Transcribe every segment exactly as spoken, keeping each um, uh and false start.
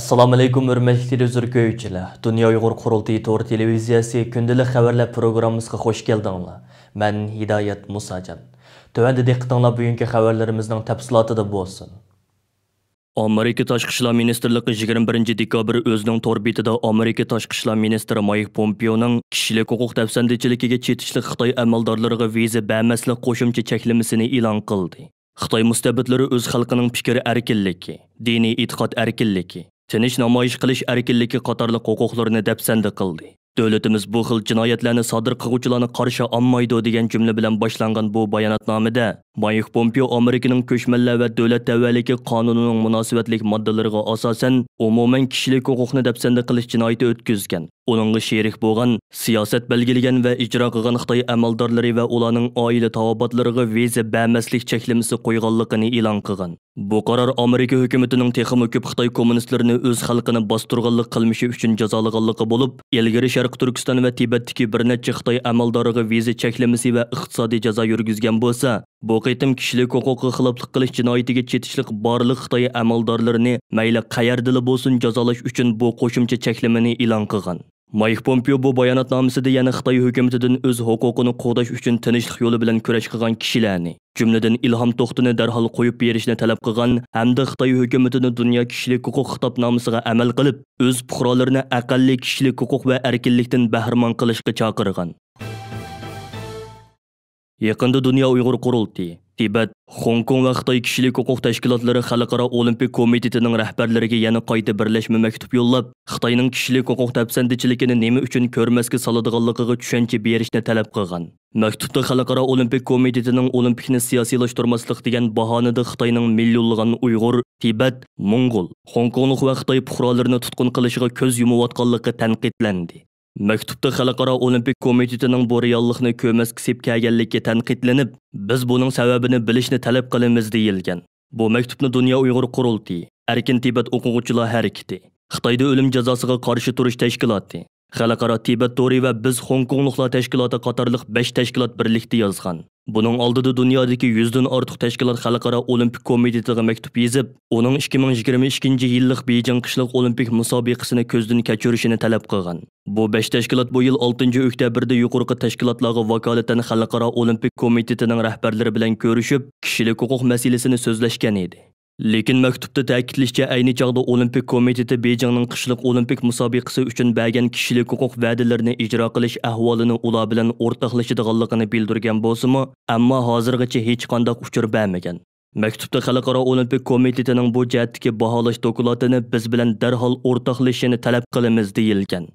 ئەسسالامۇئەلەيكۇم، ھۆرمەتلىك تېلېۋىزور كۆرگۈچىلەر! دۇنيا ئۇيغۇر قۇرۇلتىيى تور تېلېۋىزىيەسى كۈندىلىك خەۋەرلەر پروگراممىسىغا خوش كەلدىڭلار. مەن ھىدايەت مۇساجان. تۆۋەندە دىققىتىڭلار بۈگۈنكى خەۋەرلىرىمىزنىڭ تەپسىلاتىدا بولسۇن. ئامېرىكا تاشقى ئىشلار مىنىستىرلىقى يىگىرمە بىرىنچى دېكابىر ئۆزىنىڭ تور بېتىدا ئامېرىكا تاشقى ئىشلار مىنىستىرى مايك پومپېئونىڭ كىشىلىك ھوقۇق دەپسەندىچىلىكىگە چېتىشلىق خىتاي ئەمەلدارلىرىغا ۋىزا بەرمەسلىك قوشۇمچە چەكلىمىسىنى ئېلان قىلدى. خىتاي مۇستەبىتلىرى ئۆز خەلقىنىڭ پىكىر ئەركىنلىكى، دىنىي ئېتىقاد ئەركىنلىكى، تىنچ نامايىش قىلىش ئەركىنلىكى قاتارلىق ھوقۇقلىرىنى دەپسەندە قىلدى. دۆلىتىمىز بۇ خىل جىنايەتلەرنى سادىر قىلغۇچىلارنى قارشى ئالمايدۇ، دېگەن جۈملە بىلەن باشلانغان بۇ باياناتنامىدە مايك پومپېئو ئامېرىكىنىڭ كۆچمەنلەر ۋە دۆلەت تەۋەلىكى قانۇنىنىڭ مۇناسىۋەتلىك ماددىلىرىغا ئاساسەن، ئومۇمەن كىشىلىك ھوقۇقنى دەپسەندە قىلىش جىنايىتى ئۆتكۈزگەن، ئۇنىڭغا شېرىك بولغان، سىياسەت بەلگىلىگەن ۋە ئىجرا قىلغان خىتاي ئەمەلدارلىرى ۋە ئۇلارنىڭ ئائىلە تاۋابىئاتلىرىغا ۋىزا بەرمەسلىك چەكلىمىسى قويغانلىقىنى ئېلان قىلغان. بۇ قارار ئامېرىكا ھۆكۈمىتىنىڭ تېخىمۇ كۆپ خىتاي كوممۇنىستلىرىنى ئۆز خەلقىنى باستۇرغانلىق قىلمىشى ئۈچۈن جازالىغانلىقى بولۇپ، ئىلگىرى شەرقىي تۈركىستان ۋە تىبەتتىكى بىر نەچچە خىتاي ئەمەلدارىغا ۋىزا چەكلىمىسى ۋە ئىقتىسادىي جازا يۈرگۈزگەن بولسا، بۇ قېتىم كىشىلىك ھوقۇققا خىلاپلىق قىلىش جىنايىتىگە چېتىشلىق بارلىق خىتاي ئەمەلدارلىرىنى مەيلى قەيەردىلا بولسۇن جازالاش ئۈچۈن بۇ قوشۇمچە چەكلىمىنى ئېلان قىلغان. مايك پومپېئو بۇ باياناتنامىسىدە يەنە خىتاي ھۆكۈمىتىدىن ئۆز ھوقۇقىنى قوغداش ئۈچۈن تىنچلىق يولى بىلەن كۈرەش قىلغان كىشىلەرنى، جۈملىدىن ئىلھام توختىنى دەرھال قويۇپ بېرىشنى تەلەپ قىلغان ھەمدە خىتاي ھۆكۈمىتىنى دۇنيا كىشىلىك ھوقۇق خىتابنامىسىغا ئەمەل قىلىپ، ئۆز پۇقرالىرىنى ئەقەللىي كىشىلىك ھوقۇق ۋە ئەركىنلىكتىن بەھرىمەن قىلىشقا چاقىرغان. يېقىندا دۇنيا ئۇيغۇر قۇرۇلتىيى، تىبەت، خوڭكوڭ ۋە خىتاي كىشىلىك ھوقۇق تەشكىلاتلىرى خەلقئارا ئولىمپىك كومىتېتىنىڭ رەھبەرلىرىگە يەنە قايتا بىرلەشمە مەكتۇپ يوللاپ، خىتاينىڭ كىشىلىك ھوقۇق دەپسەندىچىلىكىنى نېمە ئۈچۈن كۆرمەسكە سالىدىغانلىقىغا چۈشەنچە بېرىشنى تەلەپ قىلغان. مەكتۇپتا خەلقئارا ئولىمپىك كومىتېتىنىڭ ئولىمپىكنى سىياسىيلاشتۇرماسلىق دېگەن باھانىدا خىتاينىڭ مىليونلىغان ئۇيغۇر، تىبەت، موڭغۇل، خوڭكوڭلۇق ۋە خىتاي پۇقرالىرىنى تۇتقۇن قىلىشىغا كۆز يۇمۇۋاتقانلىقى تەنقىدلەندى. مەكتۇپتا خەلقئارا ئولىمپىك كومىتېتىنىڭ بۇ رېئاللىقنى كۆرمەسكە سېلىپ كەلگەنلىكى تەنقىدلىنىپ، بىز بۇنىڭ سەۋەبىنى بىلىشنى تەلەپ قىلىمىز، دېيىلگەن. بۇ مەكتۇپنى دۇنيا ئۇيغۇر قۇرۇلتىيى، ئەركىن تىبەت ئوقۇغۇچىلار ھەرىكىتى، خىتايدا ئۆلۈم جازاسىغا قارشى تۇرۇش تەشكىلاتى، خەلقئارا تىبەت تورى ۋە بىز خوڭكوڭلۇقلار تەشكىلاتى قاتارلىق بەش تەشكىلات بىرلىكتە يازغان. بۇنىڭ ئالدىدا دۇنيادىكى يۈزدىن ئارتۇق تەشكىلات خەلقئارا ئولىمپىك كومىتېتىغا مەكتۇپ يېزىپ، ئۇنىڭ ئىككى مىڭ يىگىرمە ئىككىنچى يىللىق بېيجىڭ قىشلىق ئولىمپىك مۇسابىقىسىنى كۆزدىن كەچۈرۈشىنى تەلەپ قىلغان. بۇ بەش تەشكىلات بۇ يىل ئالتىنچى ئۆكتەبىردە يۇقىرىقى تەشكىلاتلارغا ۋاكالىتەن خەلقئارا ئولىمپىك كومىتېتىنىڭ رەھبەرلىرى بىلەن كۆرۈشۈپ، كىشىلىك ھوقۇق مەسىلىسىنى سۆزلەشكەن ئىدى. لېكىن مەكتۇپتا تەكىتلىشىچە، ئەينى چاغدا ئولىمپىك كومىتېتى بېيجىڭنىڭ قىشلىق ئولىمپىك مۇسابىقىسى ئۈچۈن بەرگەن كىشىلىك ھوقۇق ۋەدىلىرىنى ئىجرا قىلىش ئەھۋالىنى ئۇلار بىلەن ئورتاقلىشىدىغانلىقىنى بىلدۈرگەن بولسىمۇ، ئەمما ھازىرغىچە ھېچقانداق ئۇچۇر بەرمىگەن. مەكتۇپتا خەلقئارا ئولىمپىك كومىتېتىنىڭ بۇ جەھەتتىكى باھالاش دوكلاتىنى بىز بىلەن دەرھال ئورتاقلىشىشىنى تەلەپ قىلىمىز، دېيىلگەن.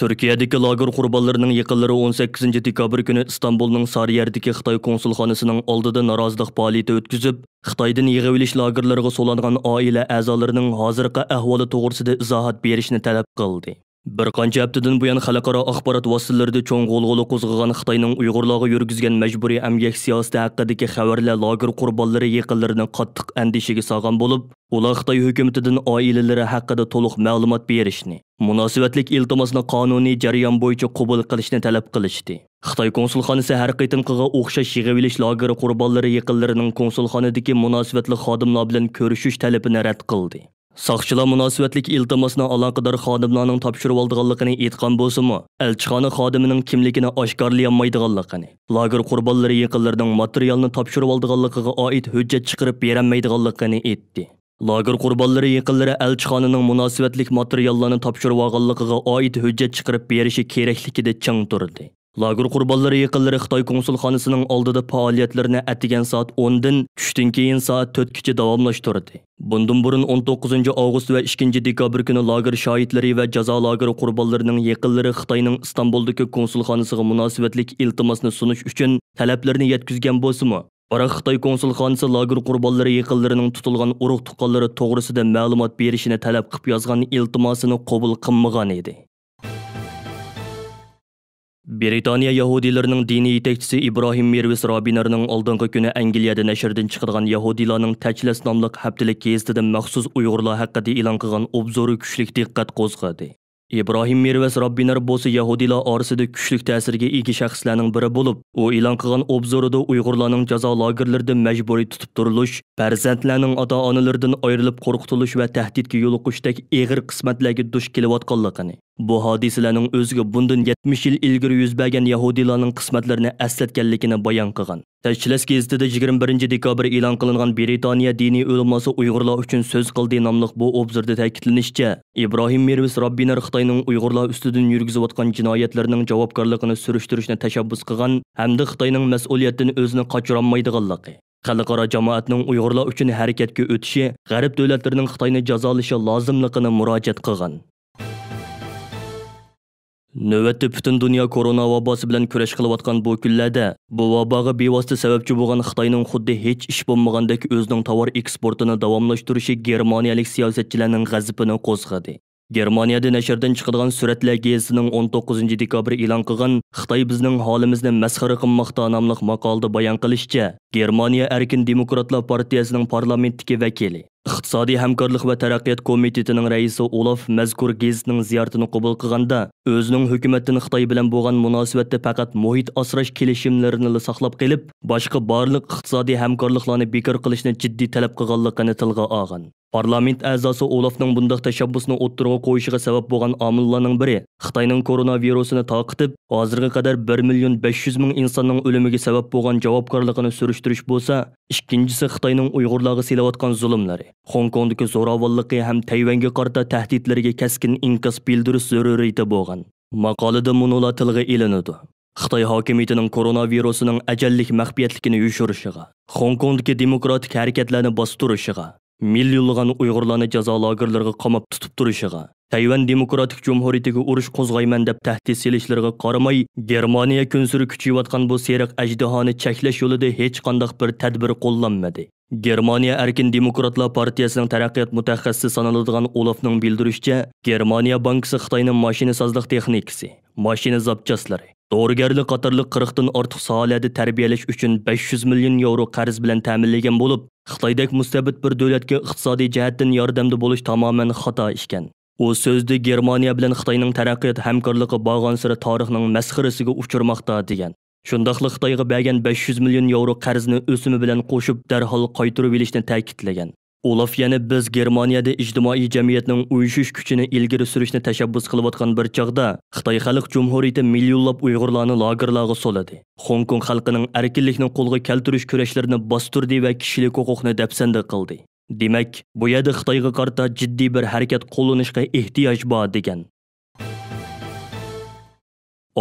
تۈركىيەدىكى لاگېر قۇربانلىرىنىڭ يېقىنلىرى ئون سەككىزىنچى دېكابىر كۈنى ئىستانبۇلنىڭ سارىيەردىكى خىتاي كونسۇلخانىسىنىڭ ئالدىدا نارازىلىق پائالىيىتى ئۆتكۈزۈپ، خىتايدىن يىغىۋېلىش لاگېرلىرىغا سولانغان ئائىلە ئەزالىرىنىڭ ھازىرقى ئەھۋالى توغرىسىدا ئىزاھات بېرىشنى تەلەپ قىلدى. بىر قانچە ھەپتىدىن بۇيان خەلقئارا ئاخبارات ۋاسىتىلىرىدە چوڭ غۇلغۇلا قوزغىغان خىتاينىڭ ئۇيغۇرلارغا يۈرگۈزگەن مەجبۇرىي ئەمگەك سىياسىتى ھەققىدىكى خەۋەرلەر لاگېر قۇربانلىرى يېقىنلىرىنى قاتتىق ئەندىشىگە سالغان بولۇپ، ئۇلار خىتاي ھۆكۈمىتىدىن ئائىلىلىرى ھەققىدە تولۇق مەلۇمات بېرىشنى، مۇناسىۋەتلىك ئىلتىماسنى قانۇنىي جەريان بويىچە قوبۇل قىلىشنى تەلەپ قىلىشتى. خىتاي كونسۇلخانىسى ھەر قېتىمقىغا ئوخشاش يىغىۋېلىش لاگېرى قۇربانلىرى يېقىنلىرىنىڭ كونسۇلخانىدىكى مۇناسىۋەتلىك خادىملار بىلەن كۆرۈشۈش تەلىپىنى رەت قىلدى. ساقچىلار مۇناسىۋەتلىك ئىلتىماسنى ئالاقىدار خادىملارنىڭ تاپشۇرۇۋالىدىغانلىقىنى ئېيتقان بولسىمۇ، ئەلچىخانا خادىمىنىڭ كىملىكىنى ئاشكارىلىيالمايدىغانلىقىنى، لاگېر قۇربانلىرى يېقىنلىرىنىڭ ماتېرىيالنى تاپشۇرۇۋالىدىغانلىقىغا ئائىت ھۆججەت چىقىرىپ بېرەلمەيدىغانلىقىنى ئېيتتى. لاگېر قۇربانلىرى يېقىنلىرى ئەلچىخانىنىڭ مۇناسىۋەتلىك ماتېرىياللارنى تاپشۇرۇۋالغانلىقىغا ئائىت ھۆججەت چىقىرىپ بېرىشى كېرەكلىكىدە چىڭ تۇردى. لاگېر قۇربانلىرى يېقىنلىرى خىتاي كونسۇلخانىسىنىڭ ئالدىدا پائالىيەتلىرىنى ئەتىگەن سائەت ئوندىن چۈشتىن كېيىن سائەت تۆتكىچە داۋاملاشتۇردى. بۇندىن بۇرۇن ئون توققۇزىنچى ئاۋغۇست ۋە ئىككىنچى دېكابىر كۈنى لاگېر شاھىتلىرى ۋە جازا لاگېرى قۇربانلىرىنىڭ يېقىنلىرى خىتاينىڭ ئىستانبۇلدىكى كونسۇلخانىسىغا مۇناسىۋەتلىك ئىلتىماسنى سۇنۇش ئۈچۈن تەلەپلىرىنى يەتكۈزگەن بولسىمۇ، بىراق خىتاي كونسۇلخانىسى لاگېر قۇربانلىرى يېقىنلىرىنىڭ تۇتۇلغان ئۇرۇق-تۇغقانلىرى توغرىسىدا مەلۇمات بېرىشىنى تەلەپ قىلىپ يازغان ئىلتىماسىنى قوبۇل قىلمىغان ئىدى. برىتانىيە يەھۇدىيلىرىنىڭ دىنىي يېتەكچىسى ئىبراھىم مىرۋىس رابىنېرنىڭ ئالدىنقى كۈنى ئەنگلىيەدە نەشردىن چىقىدىغان يەھۇدىيلارنىڭ تەچلەس ناملىق ھەپتىلىك گېزىتىدە مەخسۇس ئۇيغۇرلار ھەققىدە ئېلان قىلغان ئوبزورى كۈچلۈك دىققەت قوزغىدى. ئىبراھىم مىرۋەس راببىنەر بولسا يەھۇدىيلار ئارىسىدا كۈچلۈك تەسىرگە ئىگە شەخسلەرنىڭ بىرى بولۇپ، ئۇ ئېلان قىلغان ئوبزورىدا ئۇيغۇرلارنىڭ جازا لاگېرلىرىدا مەجبۇرىي تۇتۇپ تۇرۇلۇش، پەرزەنتلەرنىڭ ئاتا-ئانىلىرىدىن ئايرىلىپ قورقۇتۇلۇش ۋە تەھدىتكە يولۇقۇشتەك ئېغىر قىسمەتلەرگە دۇچ كېلىۋاتقانلىقىنى، بۇ ھادىسىلەرنىڭ ئۆزىگە بۇندىن يەتمىش يىل ئىلگىرى يۈز بەرگەن يەھۇدىيلارنىڭ قىسمەتلىرىنى ئەسلەتكەنلىكىنى بايان قىلغان. تەشكىلات گېزىتىدە يىگىرمە بىرىنچى دېكابىر ئېلان قىلىنغان «برىتانىيە دىنىي ئۆلىماسى ئۇيغۇرلار ئۈچۈن سۆز قىلدى» ناملىق بۇ ئوبزوردا تەكىتلىنىشىچە، ئىبراھىم مىرۋىس راببىنەر خىتاينىڭ ئۇيغۇرلار ئۈستىدىن يۈرگۈزۈۋاتقان جىنايەتلىرىنىڭ جاۋابكارلىقىنى سۈرۈشتۈرۈشنى تەشەببۇس قىلغان ھەمدە خىتاينىڭ مەسئۇلىيەتتىن ئۆزىنى قاچۇرالمايدىغانلىقى، خەلقئارا جامائەتنىڭ ئۇيغۇرلار ئۈچۈن ھەرىكەتكە ئۆتۈشى، غەرب دۆلەتلىرىنىڭ خىتاينى جازالىشى لازىملىقىنى مۇراجىئەت قىلغان. نۆۋەتتە پۈتۈن دۇنيا كورونا ۋاباسى بىلەن كۈرەش قىلىۋاتقان بۇ كۈنلەردە، بۇ ۋاباغا بىۋاسىتە سەۋەبچى بولغان خىتاينىڭ خۇددى ھېچ ئىش بولمىغاندەك ئۆزىنىڭ تاۋار ئېكسپورتىنى داۋاملاشتۇرۇشى گېرمانىيەلىك سىياسەتچىلەرنىڭ غەزىپىنى قوزغىدى. گېرمانىيەدە نەشردىن چىقىدىغان سۈرەتلەر گېزىتىنىڭ ئون توققۇزىنچى دېكابىر ئېلان قىلغان «خىتاي بىزنىڭ ھالىمىزنى مەسخىرە قىلماقتا» ناملىق ماقالىدە بايان قىلىشىچە، گېرمانىيە ئەركىن دېموكراتلار پارتىيەسىنىڭ پارلامېنتتىكى ۋەكىلى، ئىقتىسادىي ھەمكارلىق ۋە تەرەققىيات كومىتېتىنىڭ رەئىسى ئولاف مەزكۇر گېزىتنىڭ زىيارىتىنى قوبۇل قىلغاندا، ئۆزىنىڭ ھۆكۈمەتتىن خىتاي بىلەن بولغان مۇناسىۋەتتە پەقەت مۇھىت ئاسراش كېلىشىملىرىنىلا ساقلاپ قېلىپ، باشقا بارلىق ئىقتىسادىي ھەمكارلىقلارنى بىكار قىلىشنى جىددىي تەلەپ قىلغانلىقىنى تىلغا ئالغان. پارلامېنت ئەزاسى ئولافنىڭ بۇنداق تەشەببۇسنى ئوتتۇرىغا قويۇشىغا سەۋەب بولغان ئامىللارنىڭ بىرى خىتاينىڭ كورونا ۋىرۇسىنى تارقىتىپ، ھازىرغا قەدەر بىر مىليون بەش يۈز مىڭ ئىنساننىڭ ئۆلۈمىگە سەۋەب بولغان جاۋابكارلىقىنى سۈرۈشتۈرۈش بولسا، ئىككىنچىسى خىتاينىڭ ئۇيغۇرلارغا سېلىۋاتقان زۇلۇملىرى، خوڭكوڭدىكى زوراۋانلىقى ھەم تەيۋەنگە قارىتا تەھدىتلىرىگە كەسكىن ئىنكاس بىلدۈرۈش زۆرۈرىيىتى بولغان. ماقالىدە مۇنۇلار تىلغا ئېلىنىدۇ. خىتاي ھاكىمىيىتىنىڭ كورونا ۋىرۇسىنىڭ ئەجەللىك مەخپىيەتلىكىنى يوشۇرۇشىغا، خوڭكوڭدىكى دېموكراتىك ھەرىكەتلەرنى باستۇرۇشىغا، مىليونلىغان ئۇيغۇرلارنى جازا لاگېرلىرىغا قاماپ تۇتۇپ تۇرۇشىغا، تەيۋەن دېموكراتىك جۇمھۇرىيىتىگە ئۇرۇش قوزغايمەن دەپ تەھدىت سېلىشلىرىغا قارىماي، گېرمانىيە كۈنسېرى كۈچىيىۋاتقان بۇ سېرىق ئەجدىھانى چەكلەش يولىدا ھېچقانداق بىر تەدبىر قوللانمىدى. گېرمانىيە ئەركىن دېموكراتلار پارتىيەسىنىڭ تەرەققىيات مۇتەخەسسىسى سانىلىدىغان ئولافنىڭ بىلدۈرۈشىچە، گېرمانىيە بانكىسى خىتاينىڭ ماشىنىسازلىق تېخنىكىسى، ماشىنا زاپچاسلىرى، دورىگەرلىك قاتارلىق قىرىقتىن ئارتۇق ساھەلەردە تەربىيەلەش ئۈچۈن بەش يۈز مىليون ياۋرو قەرز بىلەن تەمىنلىگەن بولۇپ، خىتايدەك مۇستەبىت بىر دۆلەتكە ئىقتىسادىي جەھەتتىن ياردەمدە بولۇش تامامەن خاتا ئىكەن. ئۇ سۆزىدە گېرمانىيە بىلەن خىتاينىڭ تەرەققىيات ھەمكارلىقى بارغانسېرى تارىخنىڭ مەسخىرىسىگە ئۇچرىماقتا، دېگەن. شۇنداقلا خىتايغا بەرگەن بەش يۈز مىليون ياۋرو قەرزنى ئۆسۈمى بىلەن قوشۇپ دەرھال قايتۇرۇۋېلىشنى تەكىتلىگەن. ئولاف يەنە بىز گېرمانىيەدە ئىجتىمائىي جەمئىيەتنىڭ ئۇيۇشۇش كۈچىنى ئىلگىرى سۈرۈشنى تەشەببۇس قىلىۋاتقان بىر چاغدا، خىتاي خەلق جۇمھۇرىيىتى مىليونلاپ ئۇيغۇرلارنى لاگېرلارغا سولىدى. خوڭكوڭ خەلقىنىڭ ئەركىنلىكنى قولغا كەلتۈرۈش كۈرەشلىرىنى باستۇردى ۋە كىشىلىك ھوقۇقنى دەپسەندە قىلدى. دېمەك، بۇ يەردە خىتايغا قارىتا جىددىي بىر ھەرىكەت قوللىنىشقا ئېھتىياج بار، دېگەن.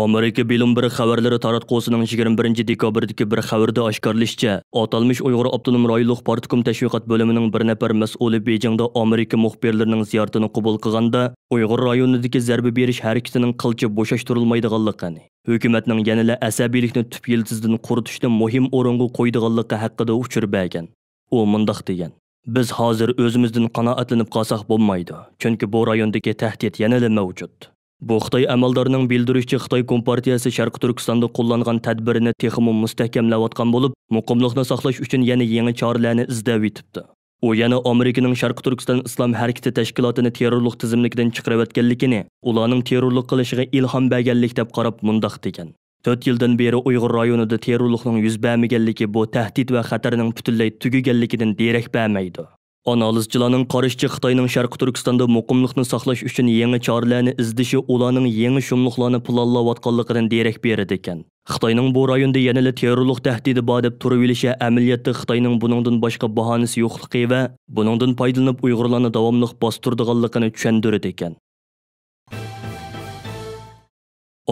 ئامېرىكا بلومبېرگ خەۋەرلىرى تاراتقۇسىنىڭ يىگىرمە بىرىنچى دېكابىردىكى بىر خەۋىرىدە ئاشكارىلىشىچە، ئاتالمىش ئۇيغۇر ئاپتونوم رايونلۇق پارتكوم تەشۋىقات بۆلۈمىنىڭ بىر نەپەر مەسئۇلى بېيجىڭدا ئامېرىكا مۇخبىرلىرىنىڭ زىيارىتىنى قوبۇل قىلغاندا، ئۇيغۇر رايونىدىكى زەربە بېرىش ھەرىكىتىنىڭ قىلچە بوشاشتۇرۇلمايدىغانلىقىنى، ھۆكۈمەتنىڭ يەنىلا ئەسەبىيلىكنى تۈپ يىلتىزىدىن قۇرۇتۇشنى مۇھىم ئورۇنغا قويىدىغانلىقى ھەققىدە ئۇچۇر بەرگەن. ئۇ مۇنداق دېگەن: «بىز ھازىر ئۆزىمىزدىن قانائەتلىنىپ قالساق بولمايدۇ، چۈنكى بۇ رايوندىكى تەھدىت يەنىلا مەۋجۇت.» بۇ خىتاي ئەمەلدارىنىڭ بىلدۈرۈشىچە، خىتاي كومپارتىيەسى شەرقىي تۈركىستاندا قوللانغان تەدبىرىنى تېخىمۇ مۇستەھكەملەۋاتقان بولۇپ، مۇقىملىقنى ساقلاش ئۈچۈن يەنە يېڭى چارىلەرنى ئىزدەۋېتىپتۇ. ئۇ يەنە ئامېرىكىنىڭ شەرقىي تۈركىستان ئىسلام ھەرىكىتى تەشكىلاتىنى تېررورلۇق تىزىملىكىدىن چىقىرىۋەتكەنلىكىنى، ئۇلارنىڭ تېررورلۇق قىلىشىغا ئىلھام بەرگەنلىك دەپ قاراپ مۇنداق دېگەن: «تۆت يىلدىن بېرى ئۇيغۇر رايونىدا تېررورلۇقنىڭ يۈز بەرمىگەنلىكى بۇ تەھدىت ۋە خەتەرنىڭ پۈتۈنلەي تۈگىگەنلىكىدىن دېرەك بەرمەيدۇ.» ئانالىزچىلارنىڭ قارىشىچە، خىتاينىڭ شەرقىي تۈركىستاندا مۇقىملىقنى ساقلاش ئۈچۈن يېڭى چارىلەرنى ئىزدىشى ئۇلارنىڭ يېڭى شۇملۇقلارنى پىلانلاۋاتقانلىقىدىن دېرەك بېرىدىكەن. خىتاينىڭ بۇ رايوندا يەنىلا تېررورلۇق تەھدىتى بار دەپ تۇرۇۋېلىشى ئەمەلىيەتتە خىتاينىڭ بۇنىڭدىن باشقا باھانىسى يوقلۇقى ۋە بۇنىڭدىن پايدىلىنىپ ئۇيغۇرلارنى داۋاملىق باستۇرىدىغانلىقىنى چۈشەندۈرىدىكەن.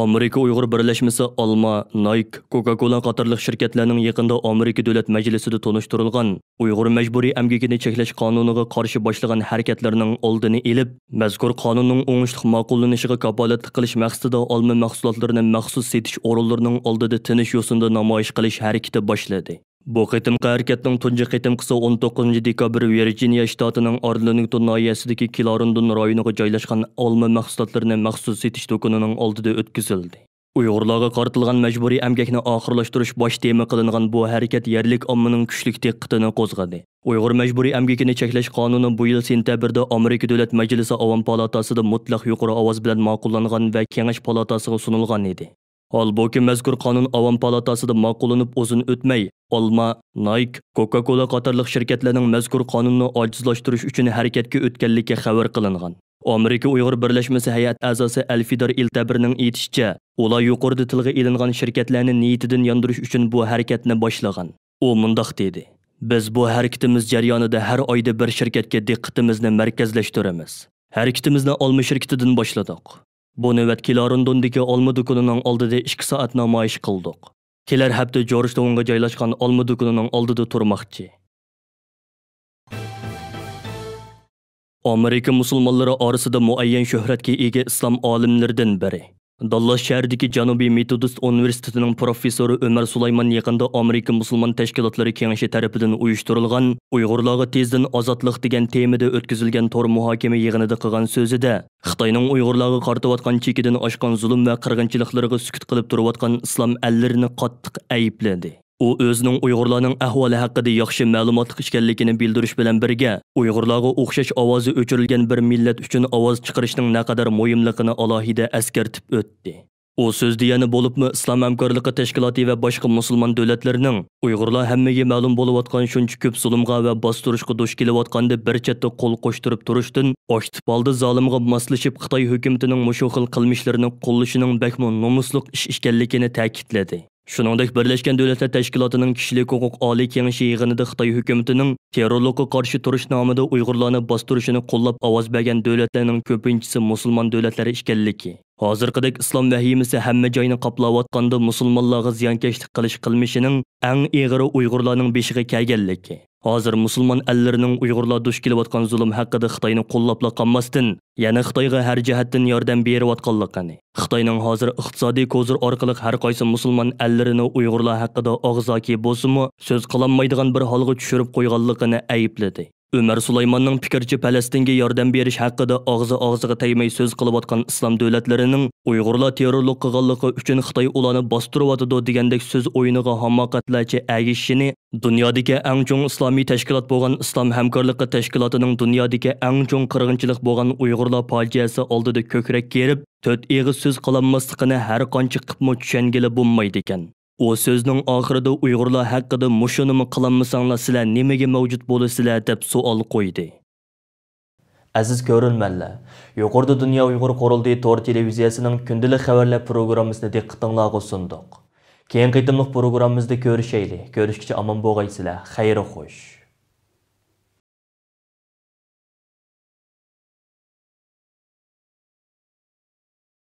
ئامېرىكا ئۇيغۇر بىرلەشمىسى ئالما، نايك، كوكا كولا قاتارلىق شىركەتلەرنىڭ يېقىندا ئامېرىكا دۆلەت مەجلىسىدە تونۇشتۇرۇلغان ئۇيغۇر مەجبۇرىي ئەمگىكىنى چەكلەش قانۇنىغا قارشى باشلىغان ھەرىكەتلىرىنىڭ ئالدىنى ئېلىپ، مەزكۇر قانۇننىڭ ئوڭۇشلۇق ماقۇللىنىشىغا كاپالەتلىك قىلىش مەقسىتىدە ئالما مەھسۇلاتلىرىنى مەخسۇس سېتىش ئورۇنلىرىنىڭ ئالدىدا تىنچ يوسۇندا نامايىش قىلىش ھەرىكىتى باشلىدى. بۇ قېتىمقى ھەرىكەتنىڭ تۇنجى قېتىمقىسى ئون توققۇزىنچى دېكابىر ۋىرجىنىيە شتاتىنىڭ ئارلىنگتون ناھىيەسىدىكى كىلاروندون رايونىغا جايلاشقان ئالما مەھسۇلاتلىرىنى مەخسۇس سېتىش دۇكىنىنىڭ ئالدىدا ئۆتكۈزۈلدى. ئۇيغۇرلارغا قارىتىلغان مەجبۇرىي ئەمگەكنى ئاخىرلاشتۇرۇش باش تېما قىلىنغان بۇ ھەرىكەت يەرلىك ئاممىنىڭ كۈچلۈك دىققىتىنى قوزغىدى. ئۇيغۇر مەجبۇرىي ئەمگىكىنى چەكلەش قانۇنى بۇ يىل سېنتەبىردە ئامېرىكا دۆلەت مەجلىسى ئاۋام پالاتاسىدا مۇتلەق يۇقىرى ئاۋاز بىلەن ماقۇللانغان ۋە كېڭەش پالاتاسىغا سۇنۇلغان ئىدى. ھالبۇكى، مەزكۇر قانۇن ئاۋام پالاتاسىدا ماقۇللىنىپ ئۇزۇن ئۆتمەي، ئالما، نايك، كوكا كولا قاتارلىق شىركەتلەرنىڭ مەزكۇر قانۇننى ئاجىزلاشتۇرۇش ئۈچۈن ھەرىكەتكە ئۆتكەنلىكى خەۋەر قىلىنغان. ئامېرىكا ئۇيغۇر بىرلەشمىسى ھەيئەت ئەزاسى ئەلفىدار ئىلتەبىرنىڭ ئېيتىشىچە، ئۇلار يۇقىرىدا تىلغا ئېلىنغان شىركەتلەرنى نىيىتىدىن ياندۇرۇش ئۈچۈن بۇ ھەرىكەتنى باشلىغان. ئۇ مۇنداق دېدى: «بىز بۇ ھەرىكىتىمىز جەريانىدا ھەر ئايدا بىر شىركەتكە دىققىتىمىزنى مەركەزلەشتۈرىمىز. ھەرىكىتىمىزنى ئالما شىركىتىدىن باشلىدۇق. بۇ نۆۋەت كىلارېندوندىكى ئالما دۇكىنىنىڭ ئالدىدا ئىككى سائەت نامايىش قىلدۇق. كېلەر ھەپتە جورجتاۋنغا جايلاشقان ئالما دۇكىنىنىڭ ئالدىدا تۇرماقچى.» ئامېرىكا مۇسۇلمانلىرى ئارىسىدا مۇئەييەن شۆھرەتكە ئىگە ئىسلام ئالىملىرىدىن بىرى، داللاس شەھىرىدىكى جەنۇبىي مېتودىست ئۇنىۋېرسىتېتىنىڭ پروفېسسورى ئۆمەر سۇلايمان يېقىندا ئامېرىكا مۇسۇلمان تەشكىلاتلىرى كېڭىشى تەرىپىدىن ئۇيۇشتۇرۇلغان «ئۇيغۇرلارغا تېزدىن ئازادلىق» دېگەن تېمىدا ئۆتكۈزۈلگەن تور مۇھاكىمە يىغىنىدا قىلغان سۆزىدە، خىتاينىڭ ئۇيغۇرلارغا قارىتىۋاتقان چېكىدىن ئاشقان زۇلۇم ۋە قىرغىنچىلىقلىرىغا سۈكۈت قىلىپ تۇرۇۋاتقان ئىسلام ئەللىرىنى قاتتىق ئەيىبلىدى. ئۇ ئۆزىنىڭ ئۇيغۇرلارنىڭ ئەھۋالى ھەققىدە ياخشى مەلۇماتلىق ئىكەنلىكىنى بىلدۈرۈش بىلەن بىرگە، ئۇيغۇرلارغا ئوخشاش ئاۋازى ئۆچۈرۈلگەن بىر مىللەت ئۈچۈن ئاۋاز چىقىرىشنىڭ نەقەدەر مۇھىملىقىنى ئالاھىدە ئەسكەرتىپ ئۆتتى. ئۇ سۆزىدە يەنە بولۇپمۇ ئىسلام ھەمكارلىقى تەشكىلاتى ۋە باشقا مۇسۇلمان دۆلەتلىرىنىڭ ئۇيغۇرلار ھەممىگە مەلۇم بولۇۋاتقان شۇنچە كۆپ زۇلۇمغا ۋە باستۇرۇشقا دۇچ كېلىۋاتقاندا بىر چەتتە قول قوشتۇرۇپ تۇرۇشتىن، ئاكتىپ ھالدا زالىمغا ماسلىشىپ خىتاي ھۆكۈمىتىنىڭ مۇشۇ خىل قىلمىشلىرىنى قوللىشىنىڭ بەكمۇ نومۇسلۇق ئىش ئىكەنلىكىنى تەكىتلىدى. شۇنىڭدەك، بىرلەشكەن دۆلەتلەر تەشكىلاتىنىڭ كىشىلىك ھوقۇق ئالىي كېڭىشى يىغىنىدا خىتاي ھۆكۈمىتىنىڭ تېررورلۇققا قارشى تۇرۇش نامىدا ئۇيغۇرلارنى باستۇرۇشىنى قوللاپ ئاۋاز بەرگەن دۆلەتلەرنىڭ كۆپىنچىسى مۇسۇلمان دۆلەتلەر ئىكەنلىكى، ھازىرقىدەك ئىسلام ۋەھىمىسى ھەممە جاينى قاپلاۋاتقاندا مۇسۇلمانلارغا زىيانكەشلىك قىلىش قىلمىشىنىڭ ئەڭ ئېغىرى ئۇيغۇرلارنىڭ بېشىغا كەلگەنلىكى، ھازىر مۇسۇلمان ئەللىرىنىڭ ئۇيغۇرلار دۇچ كېلىۋاتقان زۇلۇم ھەققىدە خىتاينى قوللاپلا قالماستىن، يەنە خىتايغا ھەر جەھەتتىن ياردەم بېرىۋاتقانلىقىنى، خىتاينىڭ ھازىر ئىقتىسادىي كوزىر ئارقىلىق ھەر قايسى مۇسۇلمان ئەللىرىنى ئۇيغۇرلار ھەققىدە ئاغزاكى بولسىمۇ سۆز قىلالمايدىغان بىر ھالغا چۈشۈرۈپ قويغانلىقىنى ئەيىبلىدى. ئۆمەر سۇلايماننىڭ پىكرىچە، پەلەستىنگە ياردەم بېرىش ھەققىدە ئاغزى ئاغزىغا تەگمەي سۆز قىلىۋاتقان ئىسلام دۆلەتلىرىنىڭ ئۇيغۇرلار تېررورلۇق قىلغانلىقى ئۈچۈن خىتاي ئۇلارنى باستۇرۇۋاتىدۇ دېگەندەك سۆز ئويۇنىغا ھاماقەتلەرچە ئەگىشىشىنى، دۇنيادىكى ئەڭ چوڭ ئىسلامىي تەشكىلات بولغان ئىسلام ھەمكارلىقى تەشكىلاتىنىڭ دۇنيادىكى ئەڭ چوڭ قىرغىنچىلىق بولغان ئۇيغۇرلار پاجىئەسى ئالدىدا كۆكرەك كېرىپ، تۆت ئېغىز سۆز قىلالماسلىقىنى ھەر قانچە قىپمۇ چۈشەنگىلى بولمايدىكەن. ئۇ سۆزنىڭ ئاخىرىدا ئۇيغۇرلار ھەققىدە «مۇشۇنىمۇ قىلالمىساڭلار سىلەر نېمىگە مەۋجۇت بولىسىلەر؟» دەپ سوئال قويدى. ئەزىز كۆرۈرمەنلەر، يۇقىرىدا دۇنيا ئۇيغۇر قۇرۇلتىيى تور تېلېۋىزىيەسىنىڭ كۈندىلىك خەۋەرلەر پروگراممىسىنى دىققىتىڭلارغا سۇندۇق. كېيىنكى قېتىملىق پروگراممىمىزدا كۆرۈشەيلى. كۆرۈشكىچە ئامان بولغايسىلەر. خەير خوش.